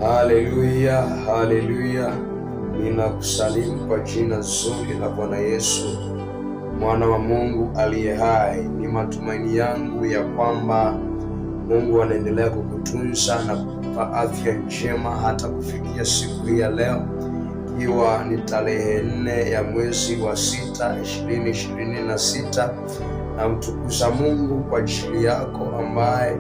Haleluya, haleluya! Ninakusalimu kwa jina zuri la Bwana Yesu, mwana wa Mungu aliye hai. Ni matumaini yangu ya kwamba Mungu anaendelea kukutunza na kukupa afya njema hata kufikia siku hii ya leo, ikiwa ni tarehe 4 ya mwezi wa 6 2026. Namtukuza Mungu kwa ajili yako ambaye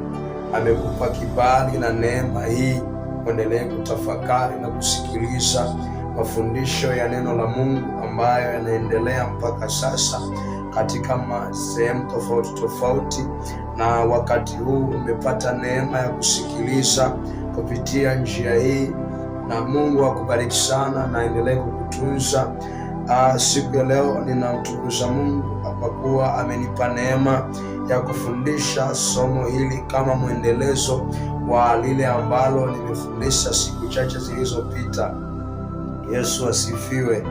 amekupa kibali na neema hii uendelee kutafakari na kusikiliza mafundisho ya neno la Mungu ambayo yanaendelea mpaka sasa katika sehemu tofauti tofauti, na wakati huu umepata neema ya kusikiliza kupitia njia hii, na Mungu akubariki sana na aendelee kukutunza. Siku ya leo ninamtukuza Mungu kwa kuwa amenipa neema ya kufundisha somo hili kama mwendelezo wa lile ambalo nimefundisha siku chache zilizopita. Yesu asifiwe.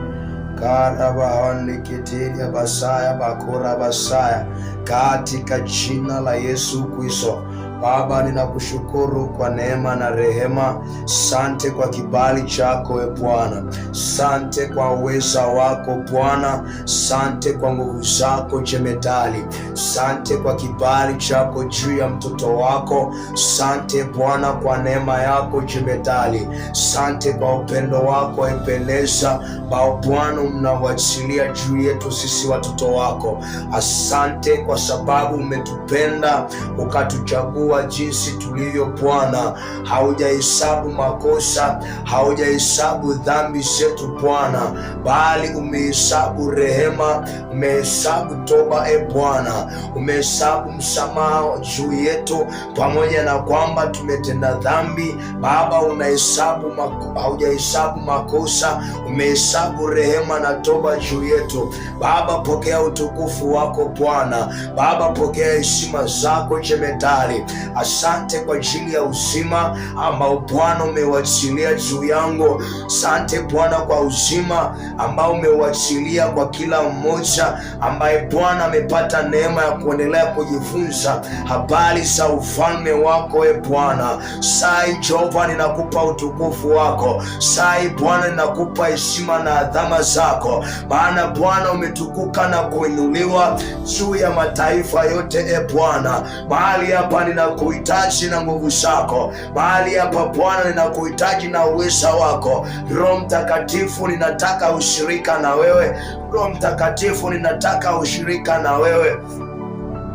Karabahandikitiria basaya bakora basaya, katika jina la Yesu Kristo. Baba, ninakushukuru kwa neema na rehema. Sante kwa kibali chako e Bwana, sante kwa uweza wako Bwana, sante kwa nguvu zako jemedali, sante kwa kibali chako juu ya mtoto wako. Sante Bwana kwa neema yako jemedali, sante kwa upendo wako Ebeneza, bao Bwana mnawachilia juu yetu sisi watoto wako. Asante kwa sababu umetupenda ukatuchagua jinsi tulivyo Bwana. Haujahesabu makosa, haujahesabu dhambi zetu Bwana, bali umehesabu rehema, umehesabu toba e Bwana, umehesabu msamaha juu yetu, pamoja na kwamba tumetenda dhambi. Baba, unahesabu haujahesabu makosa, umehesabu rehema na toba juu yetu. Baba, pokea utukufu wako Bwana. Baba, pokea heshima zako jemedari. Asante kwa ajili ya uzima ambao Bwana umewachilia juu yangu. Asante Bwana kwa uzima ambao umewachilia kwa kila mmoja ambaye Bwana amepata neema ya kuendelea kujifunza habari za ufalme wako e Bwana. Sai Jehova, ninakupa utukufu wako. Sai Bwana, ninakupa heshima na adhama zako, maana Bwana umetukuka na kuinuliwa juu ya mataifa yote e Bwana. Mahali hapa ninakuhitaji na nguvu zako, mahali hapa Bwana ninakuhitaji na uweza wako. Roho Mtakatifu, ninataka ushirika na wewe. Roho Mtakatifu, ninataka ushirika na wewe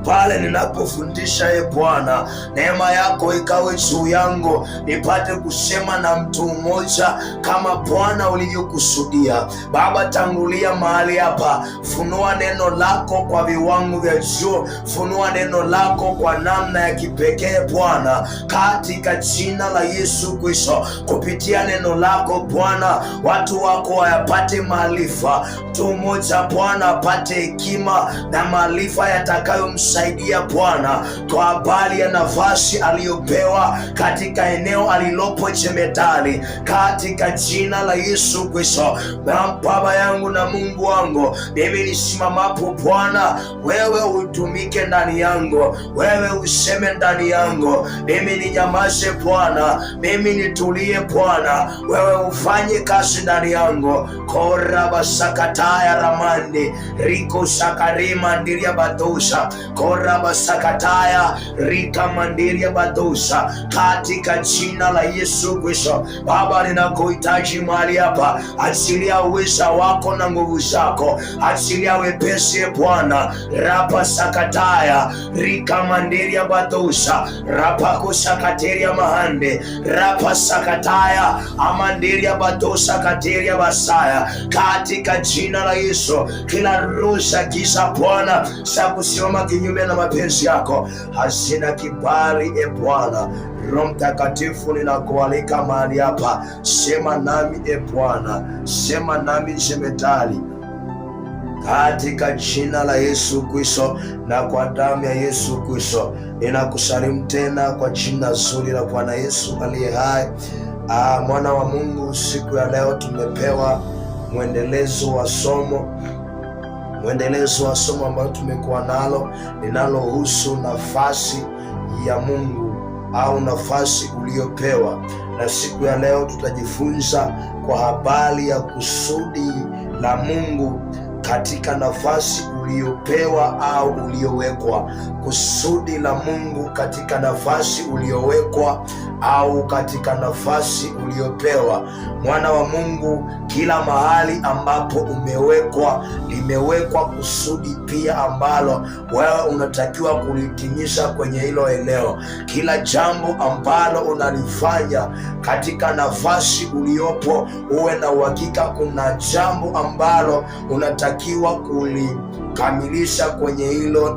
pale ninapofundisha, e Bwana, neema yako ikawe juu yangu, nipate kusema na mtu mmoja kama Bwana ulivyokusudia. Baba, tangulia mahali hapa, funua neno lako kwa viwango vya juu, funua neno lako kwa namna ya kipekee Bwana, katika jina la Yesu Kristo. Kupitia neno lako Bwana, watu wako wayapate maarifa, mtu mmoja Bwana apate hekima na maarifa yatakayomsaidia Bwana kwa habari ya nafasi aliyopewa katika eneo alilopo jemedali, katika jina la Yesu Kristo. Baba yangu na Mungu wangu, mimi nisimamapo Bwana, wewe utumike ndani yangu, wewe useme ndani yangu, mimi ninyamaze Bwana, mimi nitulie Bwana, wewe ufanye kazi ndani yangu. Korabasakataya ramandi riko sakarima ndiria badosa korabasakataya rika mandiria badosa, katika jina la Yesu Kristo. Baba, ninakuhitaji mahali hapa, achilia uweza wako na nguvu zako, achilia wepesi Bwana. Rapa sakataya rika mandiria badosa rapakusakateria mahande rapa sakataya amandiria badosa kateria basaya, katika jina la Yesu, kila roho za giza Bwana za kusimama kinyume na mapenzi yako hazina kibali e Bwana. Roho Mtakatifu, ninakualika mahali hapa, sema nami e Bwana, sema nami jemedali, katika jina la Yesu Kristo na kwa damu ya Yesu Kristo, ninakusalimu tena kwa jina zuri la Bwana Yesu aliye hai. Mwana wa Mungu, siku ya leo tumepewa mwendelezo wa somo ambalo tumekuwa nalo linalohusu nafasi ya Mungu au nafasi uliyopewa. Na siku ya leo tutajifunza kwa habari ya kusudi la Mungu katika nafasi uliopewa au uliowekwa. Kusudi la Mungu katika nafasi uliowekwa au katika nafasi uliopewa. Mwana wa Mungu, kila mahali ambapo umewekwa, limewekwa kusudi pia ambalo wewe unatakiwa kulitimiza kwenye hilo eneo. Kila jambo ambalo unalifanya katika nafasi uliopo, uwe na uhakika kuna jambo ambalo unatakiwa kulikamilisha kwenye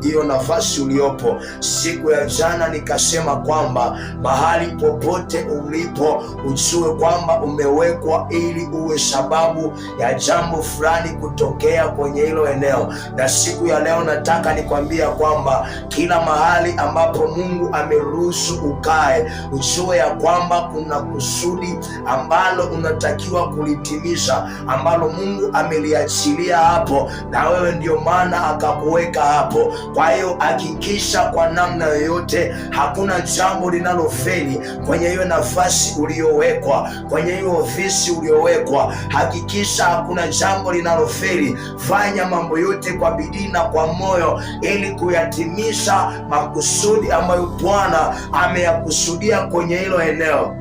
hiyo nafasi uliopo. Siku ya jana nikasema kwamba mahali popote ulipo ujue kwamba umewekwa ili uwe sababu ya jambo fulani kutokea kwenye hilo eneo. Na siku ya leo nataka nikwambia kwamba kila mahali ambapo Mungu ameruhusu ukae, ujue ya kwamba kuna kusudi ambalo unatakiwa kulitimiza, ambalo Mungu ameliachilia hapo, na wewe ndio maana akakuweka hapo. Kwa hiyo hakikisha kwa namna yoyote hakuna jambo linalofeli kwenye hiyo nafasi uliyowekwa, kwenye hiyo ofisi uliyowekwa. Hakikisha hakuna jambo linalofeli. Fanya mambo yote kwa bidii na kwa moyo, ili kuyatimisha makusudi ambayo Bwana ameyakusudia kwenye hilo eneo.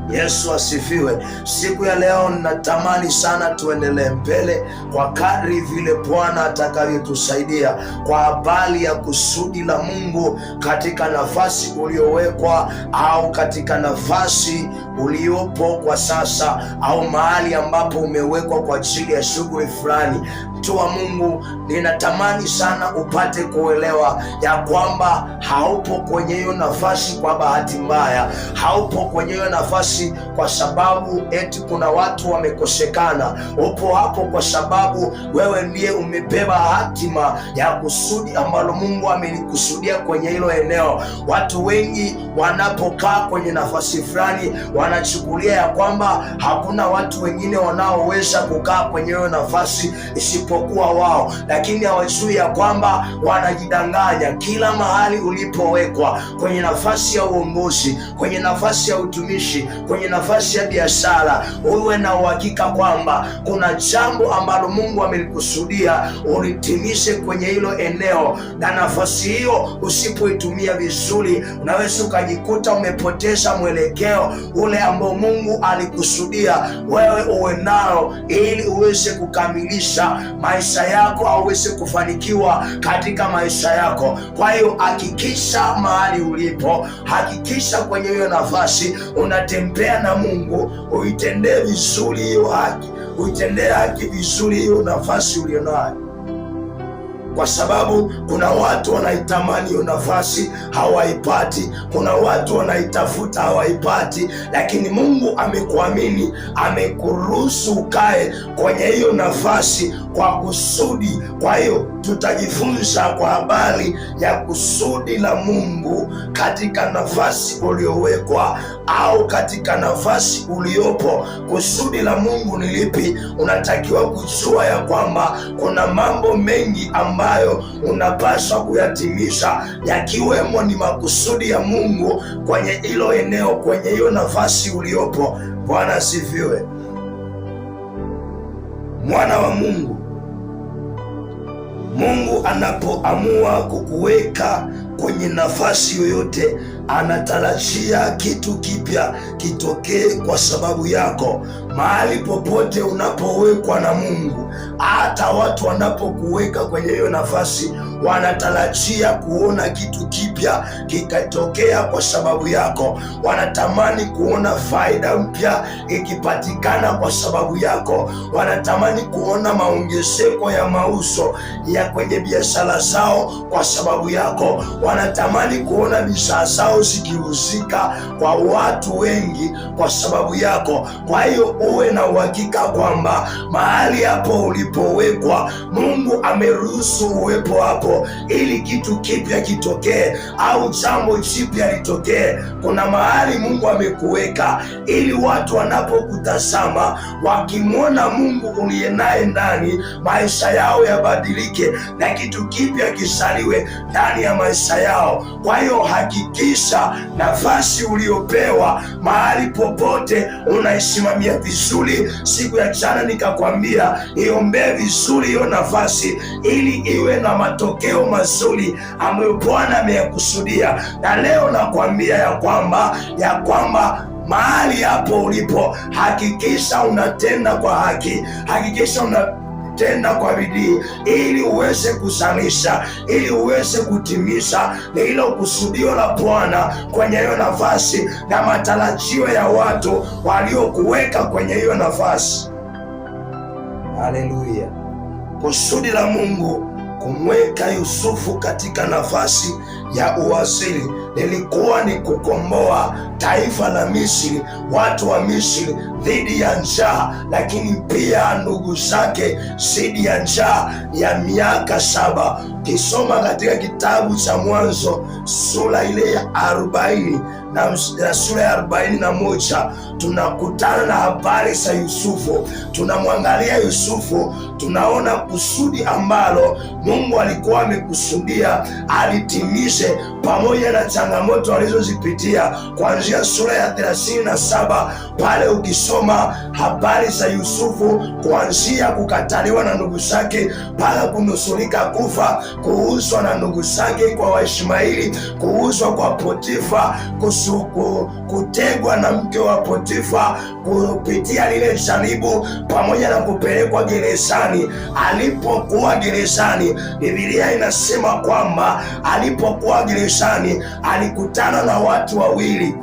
Yesu asifiwe. Siku ya leo natamani sana tuendelee mbele kwa kadri vile Bwana atakavyotusaidia kwa habari ya kusudi la Mungu katika nafasi uliowekwa au katika nafasi uliopo kwa sasa au mahali ambapo umewekwa kwa ajili ya shughuli fulani. Mtu wa Mungu, ninatamani sana upate kuelewa ya kwamba haupo kwenye hiyo nafasi kwa bahati mbaya, haupo kwenye hiyo nafasi kwa sababu eti kuna watu wamekosekana. Upo hapo kwa sababu wewe ndiye umebeba hatima ya kusudi ambalo Mungu amelikusudia kwenye hilo eneo. Watu wengi wanapokaa kwenye nafasi fulani wanachukulia ya kwamba hakuna watu wengine wanaoweza kukaa kwenye hiyo nafasi isipokuwa wao, lakini hawajui ya kwamba wanajidanganya. Kila mahali ulipowekwa kwenye nafasi ya uongozi, kwenye nafasi ya utumishi, kwenye nafasi ya biashara, uwe na uhakika kwamba kuna jambo ambalo Mungu amelikusudia ulitimishe kwenye hilo eneo, na nafasi hiyo usipoitumia vizuri, unaweza ukajikuta umepoteza mwelekeo ule ambao Mungu alikusudia wewe uwe nao, ili uweze kukamilisha maisha yako au uweze kufanikiwa katika maisha yako. Kwa hiyo hakikisha mahali ulipo, hakikisha kwenye hiyo nafasi unatembea na Mungu, uitendee vizuri hiyo haki, uitendee haki vizuri hiyo nafasi ulionayo, kwa sababu kuna watu wanaitamani hiyo nafasi hawaipati, kuna watu wanaitafuta hawaipati, lakini Mungu amekuamini, amekuruhusu ukae kwenye hiyo nafasi kwa kusudi. Kwa hiyo tutajifunza kwa habari ya kusudi la Mungu katika nafasi uliowekwa au katika nafasi uliopo. Kusudi la Mungu ni lipi? Unatakiwa kujua ya kwamba kuna mambo mengi ambayo unapaswa kuyatimisha, yakiwemo ni makusudi ya Mungu kwenye hilo eneo, kwenye hiyo nafasi uliopo. Bwana asifiwe. Mwana wa Mungu, Mungu anapoamua kukuweka kwenye nafasi yoyote, anatarajia kitu kipya kitokee kwa sababu yako. Mahali popote unapowekwa na Mungu, hata watu wanapokuweka kwenye hiyo nafasi, wanatarajia kuona kitu kipya kikatokea kwa sababu yako. Wanatamani kuona faida mpya ikipatikana kwa sababu yako. Wanatamani kuona maongezeko ya mauzo ya kwenye biashara zao kwa sababu yako. Wanatamani kuona bidhaa zao zikiuzika kwa watu wengi kwa sababu yako. Kwa hiyo uwe na uhakika kwamba mahali hapo ulipowekwa, Mungu ameruhusu uwepo hapo ili kitu kipya kitokee au jambo jipya litokee. Kuna mahali Mungu amekuweka ili watu wanapokutazama wakimwona Mungu uliye naye ndani, maisha yao yabadilike na kitu kipya kisaliwe ndani ya maisha maisha yao. Kwa hiyo hakikisha nafasi uliopewa mahali popote unaisimamia vizuri. Siku ya jana nikakwambia iombee vizuri hiyo nafasi, ili iwe na matokeo mazuri ambayo Bwana ameyakusudia. Na leo nakwambia ya kwamba mahali hapo ulipo, hakikisha unatenda kwa haki, hakikisha unatenda kwa bidii, ili uweze kuzalisha, ili uweze kutimiza lililo kusudio la Bwana kwenye hiyo nafasi na matarajio ya watu waliokuweka kwenye hiyo nafasi. Haleluya! Kusudi la Mungu kumweka Yusufu katika nafasi ya uwaziri lilikuwa ni kukomboa taifa la Misri, watu wa Misri dhidi ya njaa, lakini pia ndugu zake dhidi ya njaa ya miaka 7. Kisoma katika kitabu cha Mwanzo sura ile ya 40 na sura ya 41 tunakutana na habari za Yusufu. Tunamwangalia Yusufu, tunaona kusudi ambalo Mungu alikuwa amekusudia alitimize, pamoja na changamoto alizozipitia kuanzia sura ya 37 pale ukisoma habari za Yusufu, kuanzia kukataliwa na ndugu zake mpaka kunusurika kufa, kuuzwa na ndugu zake kwa Waishmaeli, kuuzwa kwa Potifa, kutegwa na mke wa Potifa, kupitia lile jaribu, pamoja na kupelekwa gerezani. Alipokuwa gerezani, Biblia inasema kwamba alipokuwa gerezani alikutana na watu wawili.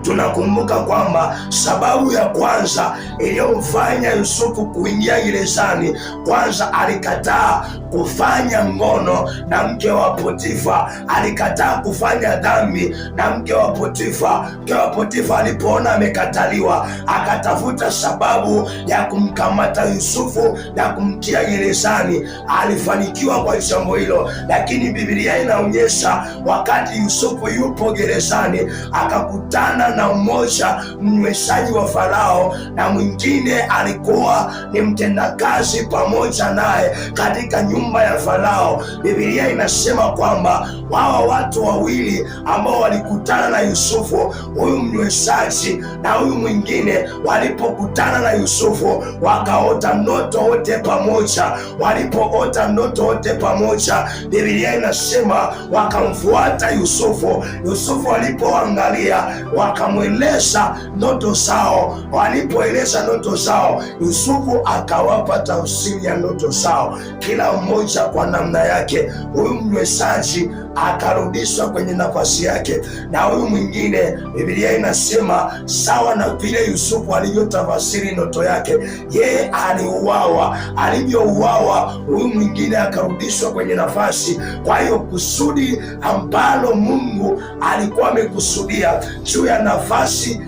Tunakumbuka kwamba sababu ya kwanza iliyomfanya Yusufu kuingia gerezani, kwanza alikataa kufanya ngono na mke wa Potifa, alikataa kufanya dhambi na mke wa Potifa. Mke wa Potifa alipoona amekataliwa, akatafuta sababu ya kumkamata Yusufu na kumtia gerezani. Alifanikiwa kwa jambo hilo, lakini Biblia inaonyesha wakati Yusufu yupo gerezani akakutana na mmoja mnyweshaji wa Farao na mwingine alikuwa ni mtendakazi pamoja naye katika nyumba ya Farao. Biblia inasema kwamba hawa watu wawili ambao walikutana na Yusufu, huyu mnyweshaji na huyu mwingine, walipokutana na Yusufu wakaota ndoto wote pamoja. Walipoota ndoto wote pamoja, Biblia inasema wakamfuata Yusufu. Yusufu alipoangalia wakamweleza ndoto zao. Walipoeleza ndoto zao, Yusufu akawapa tafsiri ya ndoto zao, kila mmoja kwa namna yake. Huyu mnyweshaji akarudishwa kwenye nafasi yake, na huyu mwingine, Biblia inasema sawa na vile Yusufu alivyotafasiri ndoto yake, yeye aliuawa. Alivyouawa, huyu mwingine akarudishwa kwenye nafasi. Kwa hiyo kusudi ambalo Mungu alikuwa amekusudia juu ya nafasi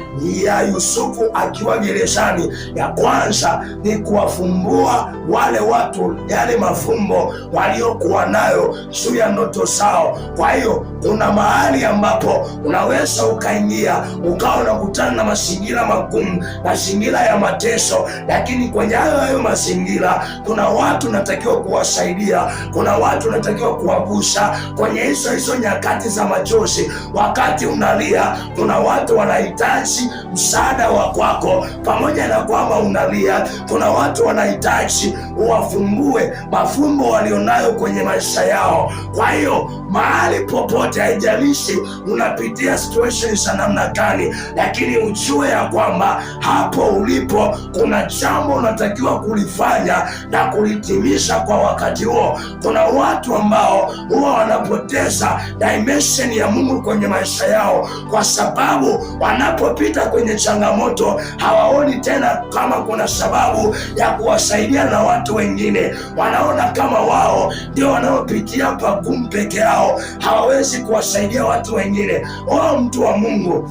ya Yusufu akiwa gerezani, ya kwanza ni kuwafumbua wale watu yale mafumbo waliokuwa nayo juu ya ndoto zao. Kwa hiyo kuna mahali ambapo unaweza ukaingia ukawa unakutana na mazingira magumu, mazingira ya mateso, lakini kwenye hayo hayo mazingira kuna watu unatakiwa kuwasaidia, kuna watu unatakiwa kuwagusa kwenye hizo hizo nyakati za machozi. Wakati unalia, kuna watu wanahitaji msaada wa kwako. Pamoja na kwamba unalia, kuna watu wanahitaji uwafumbue mafumbo walionayo kwenye maisha yao. Kwa hiyo mahali popote, haijalishi unapitia situation za namna gani, lakini ujue ya kwamba hapo ulipo kuna jambo unatakiwa kulifanya na kulitimisha kwa wakati huo. Kuna watu ambao huwa wanapoteza dimension ya Mungu kwenye maisha yao kwa sababu wanapopita kwenye changamoto hawaoni tena kama kuna sababu ya kuwasaidia na watu wengine, wanaona kama wao ndio wanaopitia pagumu peke yao, hawawezi kuwasaidia watu wengine. Oh, mtu wa Mungu,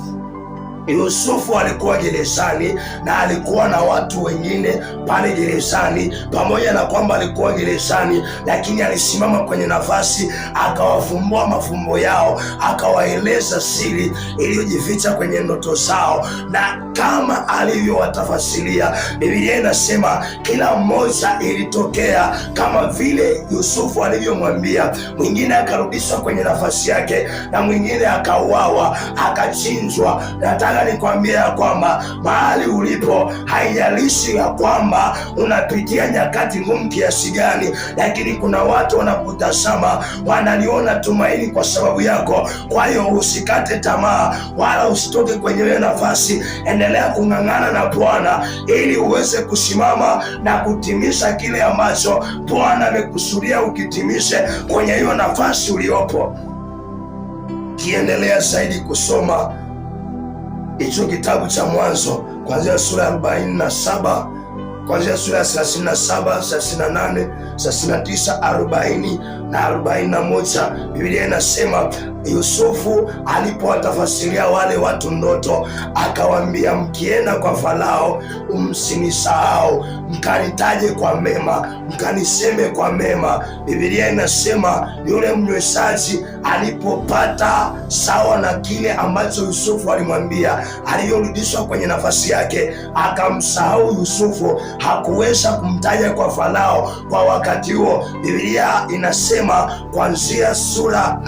Yusufu alikuwa gerezani na alikuwa na watu wengine pale gerezani. Pamoja na kwamba alikuwa gerezani, lakini alisimama kwenye nafasi akawafumbua mafumbo yao, akawaeleza siri iliyojificha kwenye ndoto zao, na kama alivyowatafasiria, Biblia inasema kila mmoja ilitokea kama vile Yusufu alivyomwambia. Mwingine akarudishwa kwenye nafasi yake na mwingine akauawa, akachinjwa. Nataka nikwambie ya kwamba mahali ulipo, haijalishi ya kwamba unapitia nyakati ngumu kiasi gani, lakini kuna watu wanakutazama, wanaliona tumaini kwa sababu yako. Kwa hiyo usikate tamaa wala usitoke kwenye hiyo nafasi, endelea kung'ang'ana na Bwana ili uweze kusimama na kutimiza kile ambacho Bwana amekusudia ukitimishe kwenye hiyo nafasi uliopo. Kiendelea zaidi kusoma hicho kitabu cha Mwanzo kuanzia sura ya 47, kuanzia sura ya 37, 38, 39, 40 na 41, Biblia inasema Yusufu alipowatafasiria wale watu ndoto, akawaambia, mkienda kwa Farao msinisahau, mkanitaje kwa mema, mkaniseme kwa mema. Biblia inasema yule mnyweshaji alipopata sawa na kile ambacho Yusufu alimwambia, aliyorudishwa kwenye nafasi yake, akamsahau Yusufu, hakuweza kumtaja kwa Farao kwa wakati huo. Biblia inasema kuanzia sura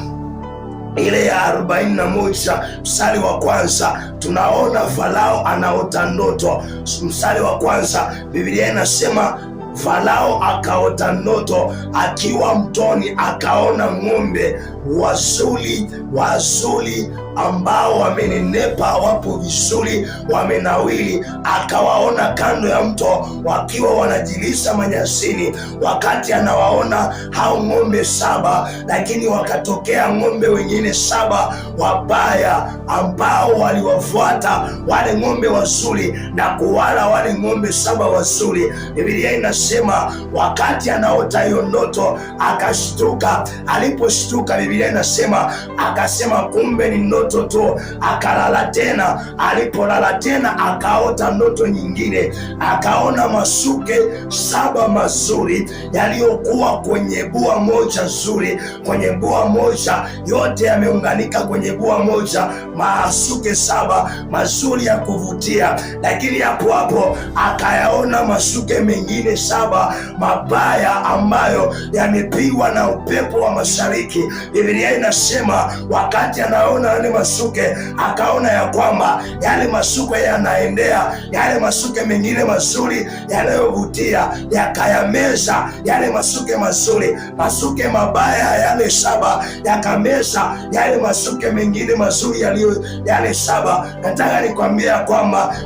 ile ya 41 mstari wa kwanza tunaona Farao anaota ndoto. Mstari wa kwanza Biblia inasema Farao akaota ndoto akiwa mtoni, akaona ng'ombe wazuri wazuri ambao wamenenepa, wapo vizuri, wamenawili. Akawaona kando ya mto wakiwa wanajilisha manyasini. Wakati anawaona hao ng'ombe 7, lakini wakatokea ng'ombe wengine 7 wabaya ambao waliwafuata wale ng'ombe wazuri na kuwala wale ng'ombe 7 wazuri. Biblia inasema wakati anaota hiyo ndoto akashtuka. Aliposhtuka, Biblia inasema akasema kumbe ni ndoto tu. Akalala tena. Alipolala tena akaota ndoto nyingine, akaona masuke 7 mazuri yaliyokuwa kwenye bua moja zuri, kwenye bua moja, yote yameunganika kwenye bua moja, masuke 7 mazuri ya kuvutia. Lakini hapo hapo akayaona masuke mengine 7 mabaya ambayo yamepigwa na upepo wa mashariki. Biblia inasema wakati anaona yale masuke, akaona ya kwamba yale masuke yanaendea yale masuke mengine mazuri yanayovutia, yakayameza yale masuke mazuri. Masuke mabaya yale 7 yakameza yale masuke mengine mazuri yaliyo yale 7. Nataka nikwambie ya kwamba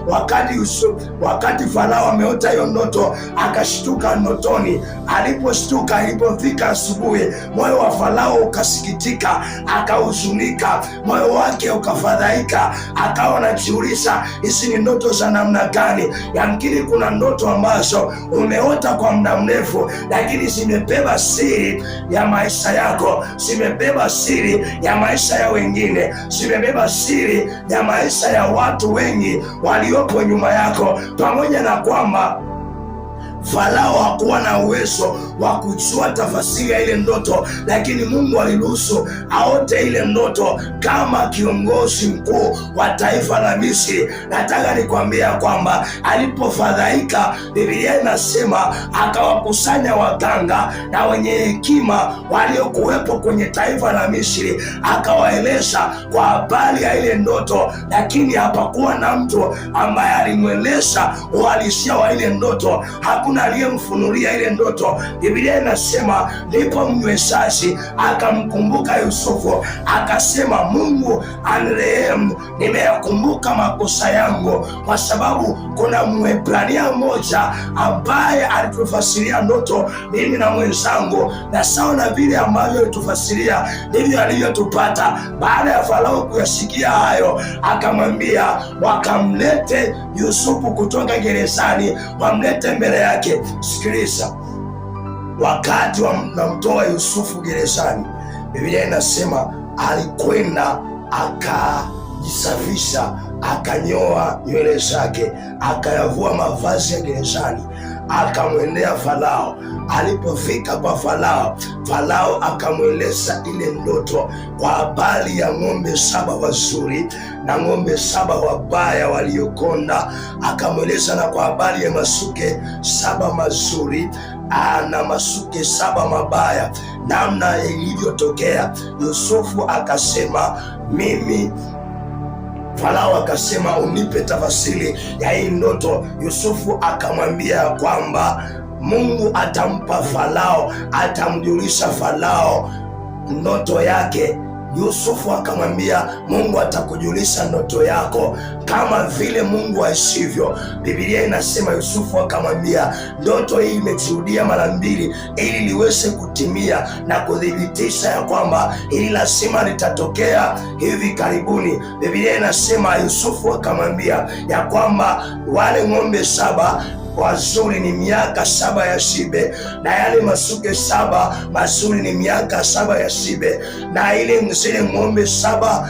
wakati Farao ameota hiyo ndoto akashtuka ndotoni. Aliposhtuka, ilipofika asubuhi, moyo wa Farao ukasikitika, akahuzunika, moyo wake ukafadhaika, akawa anajiuliza hizi ni ndoto za namna gani? Yamkini kuna ndoto ambazo umeota kwa muda mrefu, lakini zimebeba siri ya maisha yako, zimebeba siri ya maisha ya wengine, zimebeba siri ya maisha ya watu wengi waliopo nyuma yako. Pamoja na kwamba Farao hakuwa na uwezo wa kujua tafasiri ya ile ndoto, lakini Mungu aliruhusu aote ile ndoto kama kiongozi mkuu wa taifa la Misri. Nataka nikwambia kwamba alipofadhaika, Biblia inasema akawakusanya waganga na wenye hekima waliokuwepo kwenye taifa la Misri, akawaeleza kwa habari ya ile ndoto, lakini hapakuwa na mtu ambaye alimweleza uhalisia wa ile ndoto. Hakuna aliyemfunulia ile ndoto. Biblia inasema ndipo mnyweshaji akamkumbuka Yusufu, akasema Mungu anirehemu, nimeyakumbuka makosa yangu, kwa sababu kuna Mwebrania mmoja ambaye alitufasiria ndoto mimi na mwenzangu, na sawa na vile ambavyo alitufasiria ndivyo alivyotupata. Baada ya Farao kuyasikia hayo, akamwambia wakamlete Yusufu kutoka gerezani, wamlete mbele yake. Sikiliza, wakati wanamtoa Yusufu gerezani, Biblia inasema alikwenda Akajisafisha, akanyoa nywele zake, akayavua mavazi ya gerezani, akamwendea Farao. Alipofika kwa Farao, Farao akamweleza ile ndoto kwa habari ya ng'ombe 7 wazuri na ng'ombe 7 wabaya waliokonda. Akamweleza na kwa habari ya masuke 7 mazuri na masuke 7 mabaya, namna ilivyotokea. Yusufu akasema mimi Farao akasema unipe tafasiri ya hii ndoto. Yusufu akamwambia kwamba Mungu atampa Farao, atamjulisha Farao ndoto yake. Yusufu akamwambia Mungu atakujulisha ndoto yako kama vile Mungu aishivyo. Biblia inasema Yusufu akamwambia ndoto hii imejirudia mara 2 ili liweze kutimia na kudhibitisha ya kwamba hili lazima litatokea hivi karibuni. Biblia inasema Yusufu akamwambia ya kwamba wale ng'ombe 7 wazuri ni miaka 7 ya shibe, na yale masuke 7 mazuri ni miaka 7 ya shibe, na ile zile ng'ombe 7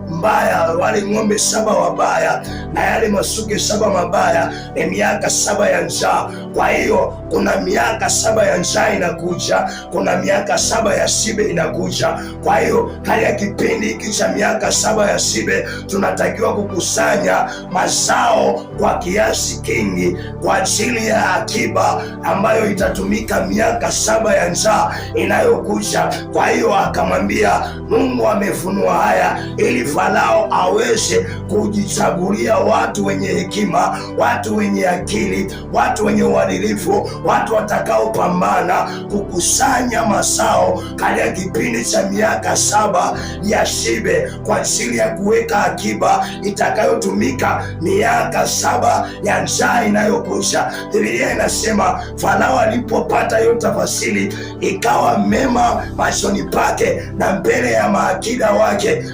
mbaya, wale ng'ombe 7 wabaya na yale masuke 7 mabaya ni miaka 7 ya njaa. Kwa hiyo kuna miaka 7 ya njaa inakuja, kuna miaka 7 ya shibe inakuja. Kwa hiyo katika kipindi hiki cha miaka 7 ya shibe tunatakiwa kukusanya mazao kwa kiasi kingi kwa ajili ya akiba ambayo itatumika miaka 7 ya njaa inayokuja. Kwa hiyo akamwambia Mungu amefunua haya ili Farao aweze kujichagulia watu wenye hekima, watu wenye akili, watu wenye uadilifu, watu watakaopambana kukusanya mazao katika kipindi cha miaka 7 ya shibe kwa ajili ya kuweka akiba itakayotumika miaka 7 ya njaa inayokuja. Biblia inasema Farao alipopata hiyo tafasiri ikawa mema machoni pake na mbele ya maakida wake,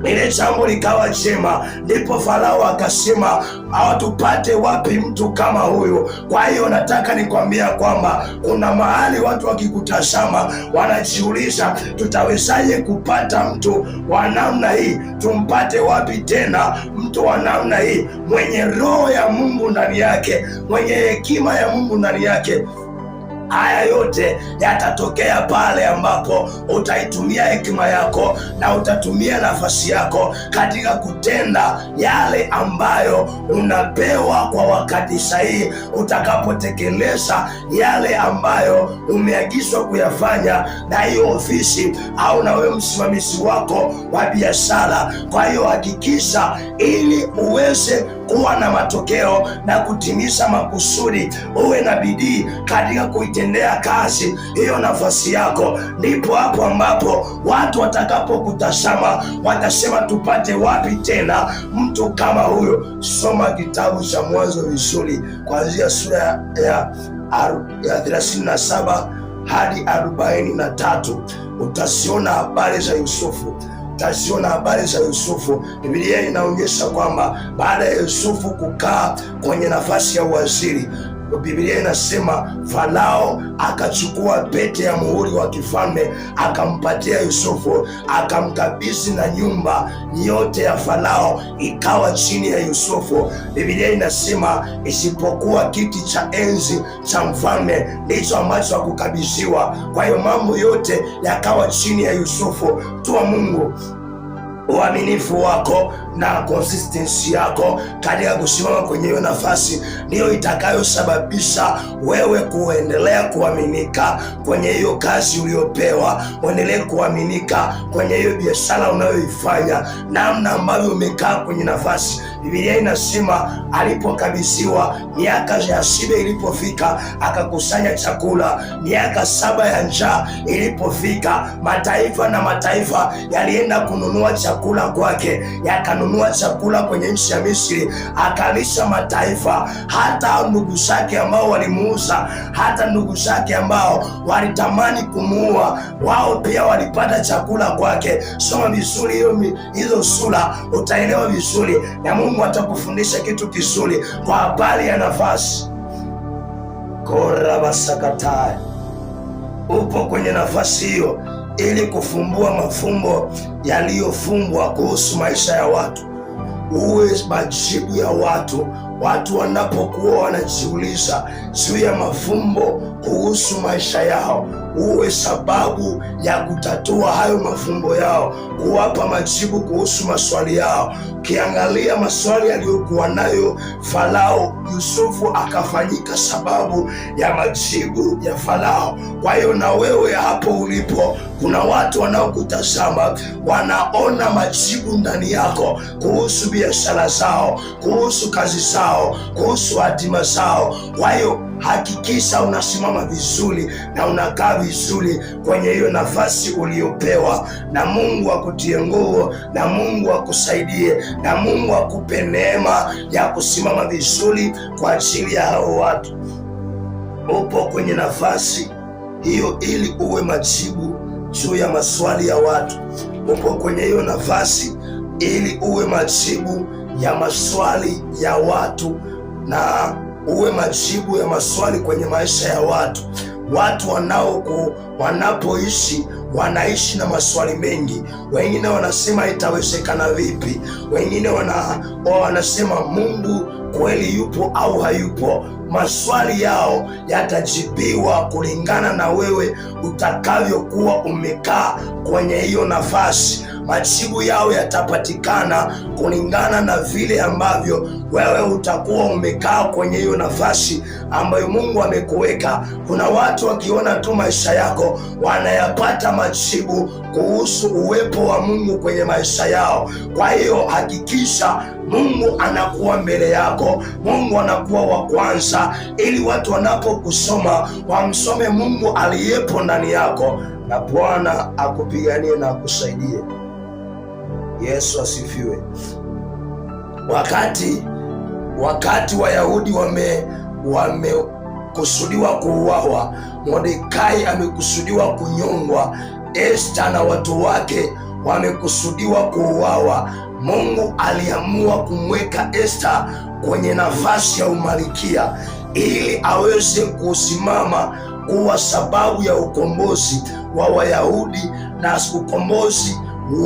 ile jambo likawa jema. Ndipo Farao akasema hawatupate wapi mtu kama huyu? Kwa hiyo nataka nikwambia kwamba kuna mahali watu wakikutazama wanajiuliza, tutawezaje kupata mtu wa namna hii? Tumpate wapi tena mtu wa namna hii, mwenye roho ya Mungu ndani yake, mwenye hekima ya Mungu ndani yake? Haya yote yatatokea pale ambapo utaitumia hekima yako na utatumia nafasi yako katika kutenda yale ambayo unapewa kwa wakati sahihi, utakapotekeleza yale ambayo umeagizwa kuyafanya na hiyo ofisi au na wewe msimamizi wako wa biashara. Kwa hiyo hakikisha ili uweze kuwa na matokeo na kutimiza makusudi, uwe na bidii katika kuitendea kazi hiyo nafasi yako. Ndipo hapo ambapo watu watakapokutazama watasema, tupate wapi tena mtu kama huyo? Soma kitabu cha Mwanzo vizuri kuanzia sura ya 37 hadi 43, utaziona habari za Yusufu. Utaziona habari za Yusufu. Biblia inaonyesha kwamba baada ya Yusufu kukaa kwenye nafasi ya uwaziri, Biblia inasema Farao akachukua pete ya muhuri wa kifalme akampatia Yusufu, akamkabidhi na nyumba yote ya Farao ikawa chini ya Yusufu. Biblia inasema isipokuwa kiti cha enzi cha mfalme ndicho ambacho hakukabidhiwa. Kwa hiyo mambo yote yakawa chini ya Yusufu. Mtu wa Mungu, uaminifu wako na consistency yako katika kusimama kwenye hiyo nafasi ndiyo itakayosababisha wewe kuendelea kuaminika kwenye hiyo kazi uliyopewa, uendelee kuaminika kwenye hiyo biashara unayoifanya, namna ambavyo umekaa kwenye nafasi. Biblia inasema alipokabidhiwa, miaka ya shibe ilipofika akakusanya chakula, miaka 7 ya njaa ilipofika mataifa na mataifa yalienda kununua chakula kwake, yakanunua chakula kwenye nchi ya Misri, akalisha mataifa, hata ndugu zake ambao walimuuza, hata ndugu zake ambao walitamani kumuua, wao pia walipata chakula kwake. Soma vizuri hizo sura, utaelewa vizuri, na Mungu atakufundisha kitu kizuri kwa habari ya nafasi. Korabasakatai, upo kwenye nafasi hiyo, ili kufumbua mafumbo yaliyofumbwa kuhusu maisha ya watu, uwe majibu ya watu. Watu wanapokuwa wanajiuliza juu ya mafumbo kuhusu maisha yao, uwe sababu ya kutatua hayo mafumbo yao, kuwapa majibu kuhusu maswali yao. Ukiangalia maswali aliyokuwa nayo Farao, Yusufu akafanyika sababu ya majibu ya Farao. Kwa hiyo na wewe hapo ulipo, kuna watu wanaokutazama wanaona majibu ndani yako kuhusu biashara zao, kuhusu kazi zao, kuhusu hatima zao. Kwa hiyo hakikisha unasimama vizuri na unakaa vizuri kwenye hiyo nafasi uliyopewa, na Mungu akutie nguvu, na Mungu akusaidie, na Mungu akupe neema ya kusimama vizuri kwa ajili ya hao watu. Upo kwenye nafasi hiyo ili uwe majibu juu ya maswali ya watu. Upo kwenye hiyo nafasi ili uwe majibu ya maswali ya watu na uwe majibu ya maswali kwenye maisha ya watu. Watu wanapoishi wanaishi na maswali mengi. Wengine wanasema itawezekana vipi? Wengine wanasema Mungu kweli yupo au hayupo? Maswali yao yatajibiwa kulingana na wewe utakavyokuwa umekaa kwenye hiyo nafasi. Majibu yao yatapatikana kulingana na vile ambavyo wewe utakuwa umekaa kwenye hiyo nafasi ambayo Mungu amekuweka. Kuna watu wakiona tu maisha yako wanayapata majibu kuhusu uwepo wa Mungu kwenye maisha yao. Kwa hiyo hakikisha Mungu anakuwa mbele yako, Mungu anakuwa wa kwanza, ili watu wanapokusoma wamsome Mungu aliyepo ndani yako, na Bwana akupiganie na akusaidie. Yesu asifiwe. Wakati Wayahudi wamekusudiwa kuuawa, Mordekai amekusudiwa kunyongwa, Esta na watu wake wamekusudiwa kuuawa. Mungu aliamua kumweka Esta kwenye nafasi ya umalikia ili aweze kusimama kuwa sababu ya ukombozi wa Wayahudi na ukombozi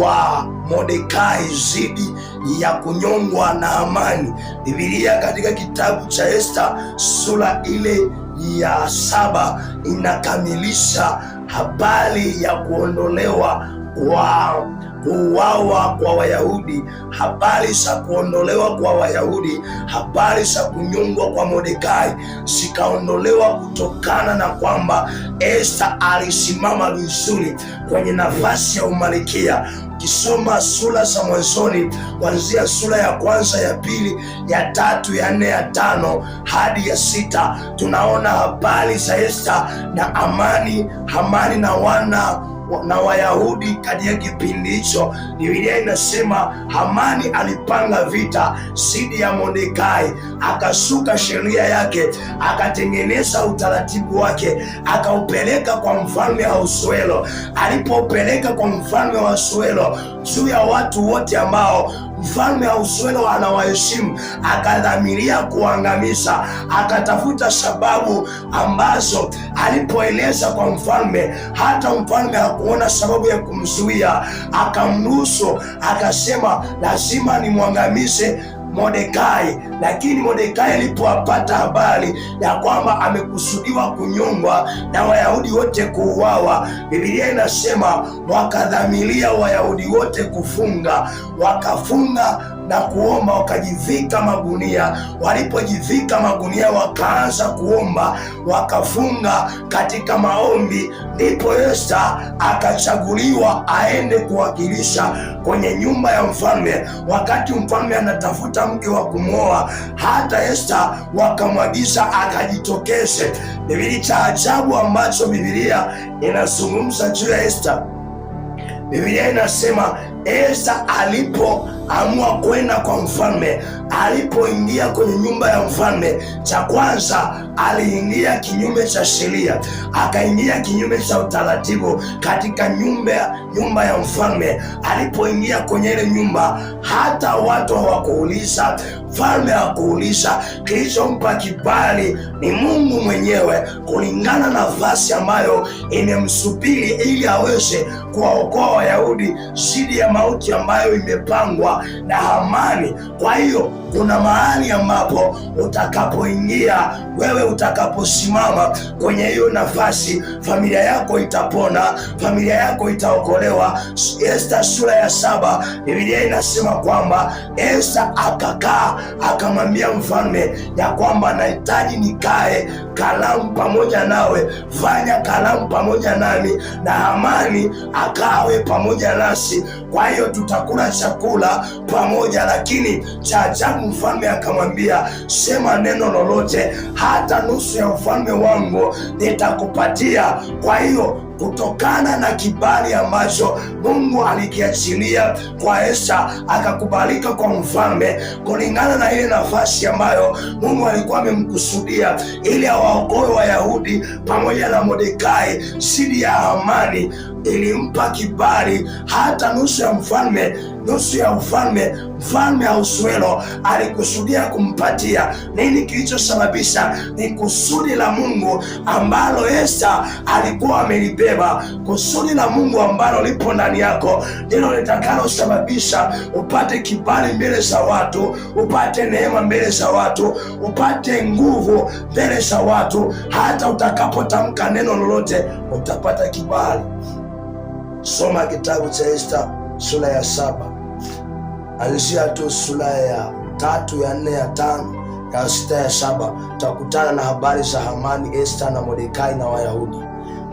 wa Mordekai dhidi ya kunyongwa na Hamani. Biblia katika kitabu cha Esta sura ile ya 7 inakamilisha habari ya kuondolewa kwa kuuawa kwa Wayahudi, habari za kuondolewa kwa Wayahudi, habari za kunyongwa kwa Mordekai zikaondolewa kutokana na kwamba Esta alisimama vizuri kwenye nafasi ya umalikia. Ukisoma sura za mwanzoni kuanzia sura ya kwanza, ya pili, ya tatu, ya nne, ya tano hadi ya sita, tunaona habari za Esta na Hamani na wana na Wayahudi katika kipindi hicho. Biblia inasema Hamani alipanga vita dhidi ya Mordekai, akasuka sheria yake, akatengeneza utaratibu wake, akaupeleka kwa mfalme wa Ahasuero. Alipopeleka kwa mfalme wa Ahasuero juu ya watu wote ambao mfalme wa Ahasuero anawaheshimu, akadhamiria kuangamiza, akatafuta sababu ambazo alipoeleza kwa mfalme, hata mfalme hakuona sababu ya kumzuia, akamruhusu, akasema lazima nimwangamize Mordekai. Lakini Mordekai alipowapata habari ya kwamba amekusudiwa kunyongwa na Wayahudi wote kuuawa, Biblia inasema wakadhamiria Wayahudi wote kufunga, wakafunga na kuomba, wakajivika magunia. Walipojivika magunia, wakaanza kuomba, wakafunga katika maombi. Ndipo Esta akachaguliwa aende kuwakilisha kwenye nyumba ya mfalme, wakati mfalme anatafuta mke wa kumwoa. Hata Esta wakamwagiza akajitokeze. Biblia, cha ajabu ambacho Biblia inazungumza juu ya Esta, Biblia inasema Esta Alipoamua kwenda kwa mfalme, alipoingia kwenye nyumba ya mfalme, cha kwanza aliingia kinyume cha sheria, akaingia kinyume cha utaratibu katika nyumba ya mfalme. Alipoingia kwenye ile nyumba, hata watu hawakuuliza, mfalme hakuuliza. Kilichompa kibali ni Mungu mwenyewe, kulingana na nafasi ambayo imemsubiri ili aweze kuwaokoa Wayahudi dhidi ya mauti ambayo imepangwa na Hamani. Kwa hiyo kuna mahali ambapo utakapoingia wewe, utakaposimama kwenye hiyo nafasi, familia yako itapona, familia yako itaokolewa. Esta sura ya 7, Biblia inasema kwamba Esta akakaa akamwambia mfalme ya kwamba nahitaji nikae kalamu pamoja nawe, fanya kalamu pamoja nami, na Hamani akawe pamoja nasi, kwa hiyo tutakula chakula pamoja. Lakini cha ajabu, mfalme akamwambia, sema neno lolote, hata nusu ya ufalme wangu nitakupatia. Kwa hiyo kutokana na kibali ambacho Mungu alikiachilia kwa Esta, akakubalika kwa mfalme kulingana na ile nafasi ambayo Mungu alikuwa amemkusudia ili awaokoe Wayahudi pamoja na Mordekai dhidi ya Hamani. Ilimpa kibali hata nusu ya mfalme, nusu ya ufalme. Mfalme Ahasuero alikusudia kumpatia. Nini kilichosababisha? Ni kusudi la Mungu ambalo Esta alikuwa amelibeba. Kusudi la Mungu ambalo lipo ndani yako ndilo litakalosababisha upate kibali mbele za watu, upate neema mbele za watu, upate nguvu mbele za watu. Hata utakapotamka neno lolote utapata kibali. Soma kitabu cha Esta sura ya 7, anzia tu sura ya 3, ya 4, ya 5, ya 6, ya 7. Utakutana na habari za Hamani, Esta na Mordekai na Wayahudi.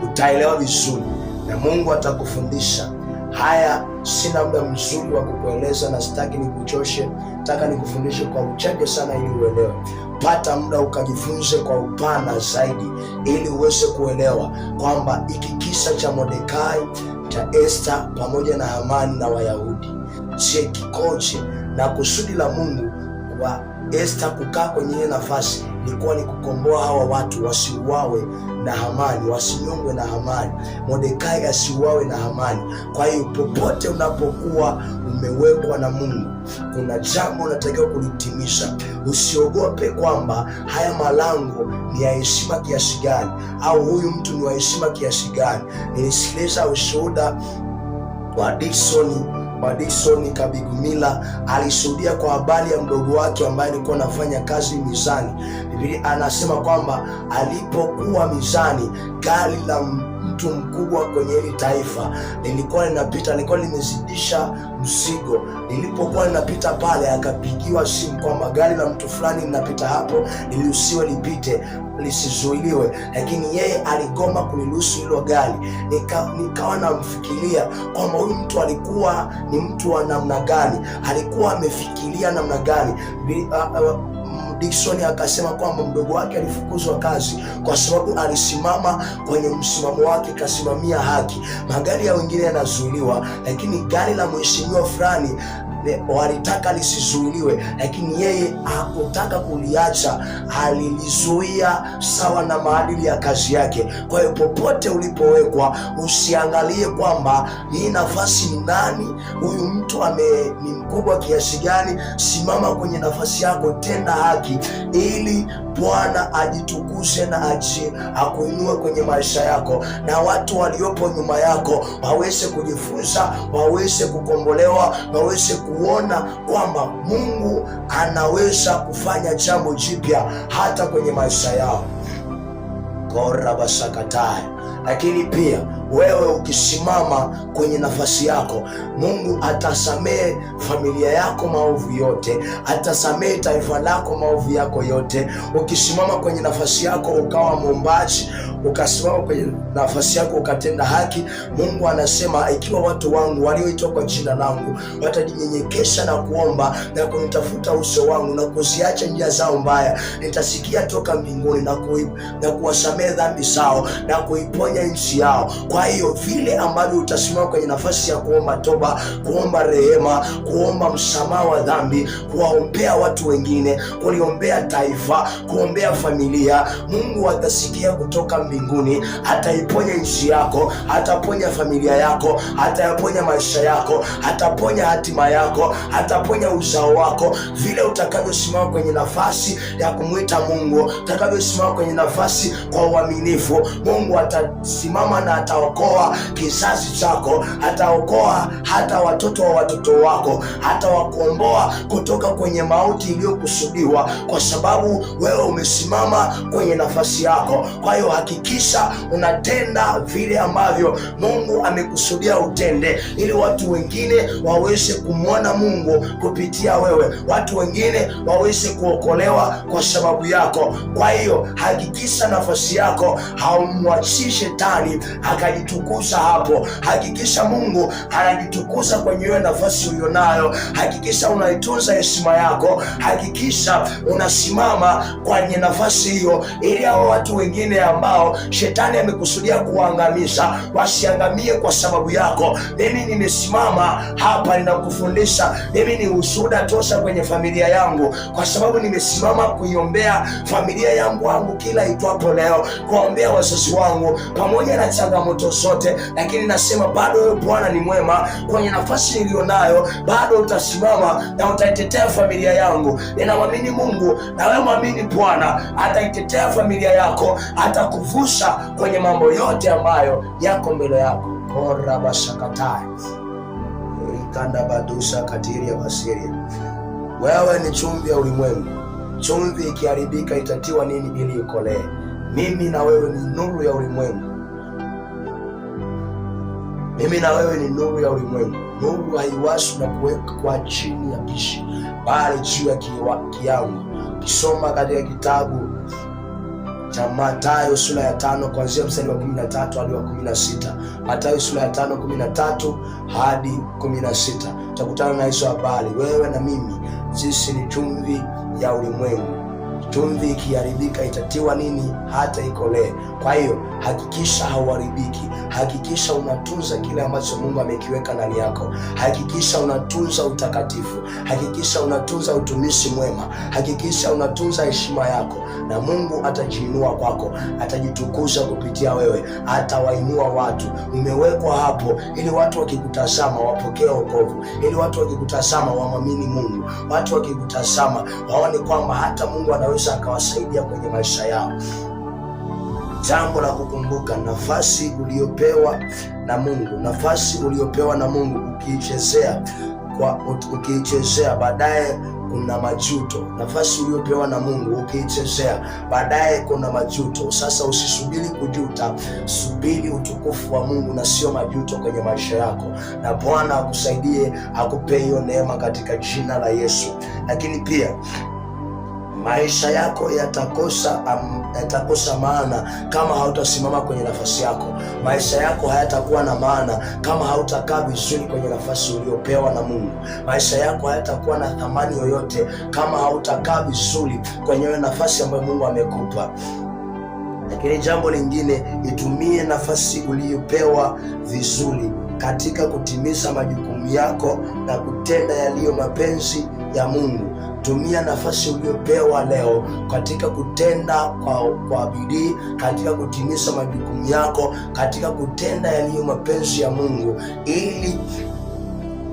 Utaelewa vizuri na Mungu atakufundisha. Haya, sina muda mzuri wa kukueleza na sitaki nikuchoshe, nataka nikufundishe kwa uchache sana ili uelewe. Pata muda ukajifunze kwa upana zaidi ili uweze kuelewa kwamba hiki kisa cha Mordekai, cha Esta pamoja na Hamani na Wayahudi, je, kikoje? Na kusudi la Mungu kwa Esta kukaa kwenye ile nafasi ilikuwa ni kukomboa hawa watu wasiuawe na Hamani, wasinyongwe na Hamani, Mordekai asiuawe na Hamani. Kwa hiyo popote unapokuwa umewekwa na Mungu, kuna jambo unatakiwa kulitimiza. Usiogope kwamba haya malango ni ya heshima kiasi gani au huyu mtu ni wa heshima kiasi gani. Nilisikiliza ushuhuda wa Dickson Kabigumila, alishuhudia kwa habari ya mdogo wake ambaye alikuwa anafanya kazi mizani. Biblia anasema kwamba alipokuwa mizani, gari la mtu mkubwa kwenye hili taifa lilikuwa linapita, lilikuwa limezidisha mzigo. Lilipokuwa linapita pale, akapigiwa simu kwamba gari la mtu fulani linapita hapo, liliruhusiwe lipite, lisizuiliwe, lakini yeye aligoma kuliruhusu hilo gari. Nikawa namfikiria kwamba huyu mtu alikuwa ni mtu wa namna gani, alikuwa amefikiria namna gani. Dickson akasema kwamba mdogo wake alifukuzwa kazi kwa sababu alisimama kwenye msimamo wake, kasimamia haki. Magari ya wengine yanazuiliwa, lakini gari la mheshimiwa fulani walitaka lisizuiliwe, lakini yeye hakutaka kuliacha, alilizuia sawa na maadili ya kazi yake. Kwa hiyo popote ulipowekwa, usiangalie kwamba hii nafasi ni nani, huyu mtu ni mkubwa kiasi gani. Simama kwenye nafasi yako, tenda haki ili Bwana ajitukuze na akuinue kwenye maisha yako, na watu waliopo nyuma yako waweze kujifunza, waweze kukombolewa, waweze kuona kwamba Mungu anaweza kufanya jambo jipya hata kwenye maisha yao. Korabasakatai. Lakini pia wewe ukisimama kwenye nafasi yako, Mungu atasamehe familia yako maovu yote, atasamehe taifa lako maovu yako yote. Ukisimama kwenye nafasi yako ukawa mwombaji, ukasimama kwenye nafasi yako ukatenda haki, Mungu anasema ikiwa watu wangu walioitwa kwa jina langu watajinyenyekesha na kuomba na kunitafuta uso wangu na kuziacha njia zao mbaya, nitasikia toka mbinguni na kuwasamehe dhambi zao na kuiponya nchi yao. Kwa Kwa hiyo vile ambavyo utasimama kwenye nafasi ya kuomba toba, kuomba rehema, kuomba msamaha wa dhambi, kuwaombea watu wengine, kuliombea taifa, kuombea familia, Mungu atasikia kutoka mbinguni, ataiponya nchi yako, ataponya familia yako, atayaponya maisha yako, ataponya hatima yako, ataponya uzao wako. Vile utakavyosimama kwenye nafasi ya kumwita Mungu, utakavyosimama kwenye nafasi kwa uaminifu, Mungu atasimama na ataokoa kizazi chako, ataokoa hata watoto wa watoto wako, atawakomboa kutoka kwenye mauti iliyokusudiwa, kwa sababu wewe umesimama kwenye nafasi yako. Kwa hiyo hakikisha unatenda vile ambavyo Mungu amekusudia utende, ili watu wengine waweze kumwona Mungu kupitia wewe, watu wengine waweze kuokolewa kwa sababu yako. Kwa hiyo hakikisha nafasi yako haumwachii shetani akajitukuza hapo. Hakikisha Mungu anajitukuza kwenye hiyo nafasi ulionayo. Hakikisha unaitunza heshima yako, hakikisha unasimama kwenye nafasi hiyo, ili hao watu wengine ambao shetani amekusudia kuangamiza wasiangamie kwa sababu yako. Mimi nimesimama hapa ninakufundisha, mimi ni ushuhuda tosha kwenye familia yangu, kwa sababu nimesimama kuiombea familia yangu wangu kila itwapo leo, kuwaombea wazazi wangu pamoja na changamoto zote, lakini nasema bado wewe Bwana ni mwema. Kwenye nafasi niliyonayo bado utasimama na utaitetea familia yangu. Ninamwamini Mungu na wewe mwamini Bwana, ataitetea familia yako, atakuvusha kwenye mambo yote ambayo yako mbele yako. Korabashakatai rikanda badusa katiria basiria. Wewe ni chumvi ya ulimwengu. Chumvi ikiharibika itatiwa nini ili ikolee? Mimi na wewe ni nuru ya ulimwengu. Mimi na wewe ni nuru ya ulimwengu. Nuru haiwashwi na kuwekwa chini ya pishi, bali juu ya kiango. Kisoma katika kitabu cha Mathayo sura ya 5 kuanzia mstari wa 13 hadi wa 16. Mathayo sura ya 5 13 hadi 16, utakutana na hizo habari. Wewe na mimi, sisi ni chumvi ya ulimwengu. Chumvi ikiharibika itatiwa nini hata ikolee? Kwa hiyo hakikisha hauharibiki, hakikisha unatunza kile ambacho Mungu amekiweka ndani yako, hakikisha unatunza utakatifu, hakikisha unatunza utumishi mwema, hakikisha unatunza heshima yako, na Mungu atajiinua kwako, atajitukuza kupitia wewe, atawainua watu. Umewekwa hapo ili watu wakikutazama wapokee wokovu, ili watu wakikutazama wamwamini Mungu, watu wakikutazama waone kwamba hata Mungu anaweza akawasaidia kwenye maisha yao. Jambo la kukumbuka, nafasi uliyopewa na Mungu, nafasi uliyopewa na Mungu ukiichezea baadaye kuna majuto. Nafasi uliyopewa na Mungu ukiichezea baadaye kuna majuto. Sasa usisubiri kujuta, subiri utukufu wa Mungu na sio majuto kwenye maisha yako, na Bwana akusaidie, akupe hiyo neema katika jina la Yesu. Lakini pia maisha yako yatakosa maana kama hautasimama kwenye nafasi yako. Maisha yako hayatakuwa na maana kama hautakaa vizuri kwenye nafasi uliopewa na Mungu. Maisha yako hayatakuwa na thamani yoyote kama hautakaa vizuri kwenye hiyo nafasi ambayo Mungu amekupa. Lakini jambo lingine, itumie nafasi uliyopewa vizuri katika kutimiza majukumu yako na kutenda yaliyo mapenzi ya Mungu. Tumia nafasi uliyopewa leo katika kutenda kwa bidii, katika kutimiza majukumu yako, katika kutenda yaliyo mapenzi ya Mungu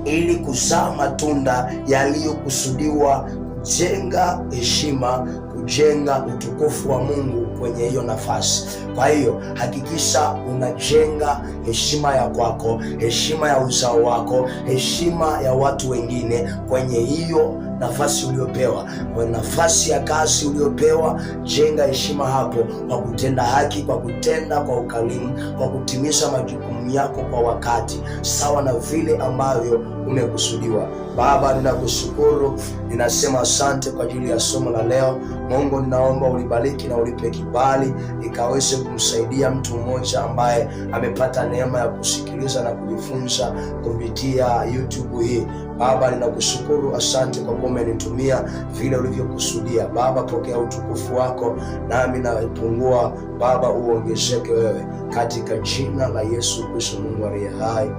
ili kuzaa matunda yaliyokusudiwa, kujenga heshima, kujenga utukufu wa Mungu kwenye hiyo nafasi. Kwa hiyo hakikisha unajenga heshima ya kwako, heshima ya uzao wako, heshima ya watu wengine kwenye hiyo nafasi uliopewa, kwa nafasi ya kazi uliopewa, jenga heshima hapo kwa kutenda haki, kwa kutenda kwa ukarimu, kwa kutimiza majukumu yako kwa wakati, sawa na vile ambavyo umekusudiwa. Baba, ninakushukuru, ninasema asante kwa ajili ya somo la leo. Mungu, ninaomba ulibariki na ulipe kibali, ikaweze kumsaidia mtu mmoja ambaye amepata neema ya kusikiliza na kujifunza kupitia YouTube hii. Baba, ninakushukuru, asante kwa kuwa umenitumia vile ulivyokusudia. Baba, pokea utukufu wako, nami napungua. Baba, uongezeke wewe, katika jina la Yesu Kristo, Mungu aliye hai,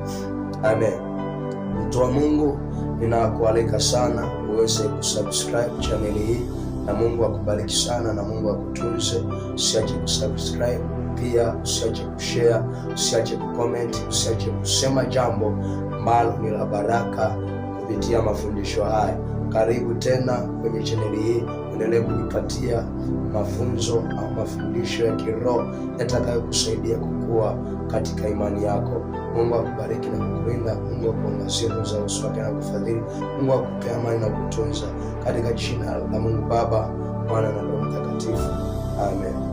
amen. Mtu wa Mungu, ninakualika sana uweze kusubscribe channel hii, na Mungu akubariki sana, na Mungu akutunze. Usiache kusubscribe pia, usiache kushare, usiache kucomment, usiache kusema jambo ambalo ni la baraka kupitia mafundisho haya. Karibu tena kwenye chaneli hii, endelee kujipatia mafunzo au mafundisho ya kiroho yatakayokusaidia kukua katika imani yako. Mungu akubariki na kukulinda. Mungu akuangazie nuru za uso wake na kufadhili. Mungu akupe amani na kutunza, katika jina la Mungu Baba, Mwana na Roho Mtakatifu, amen.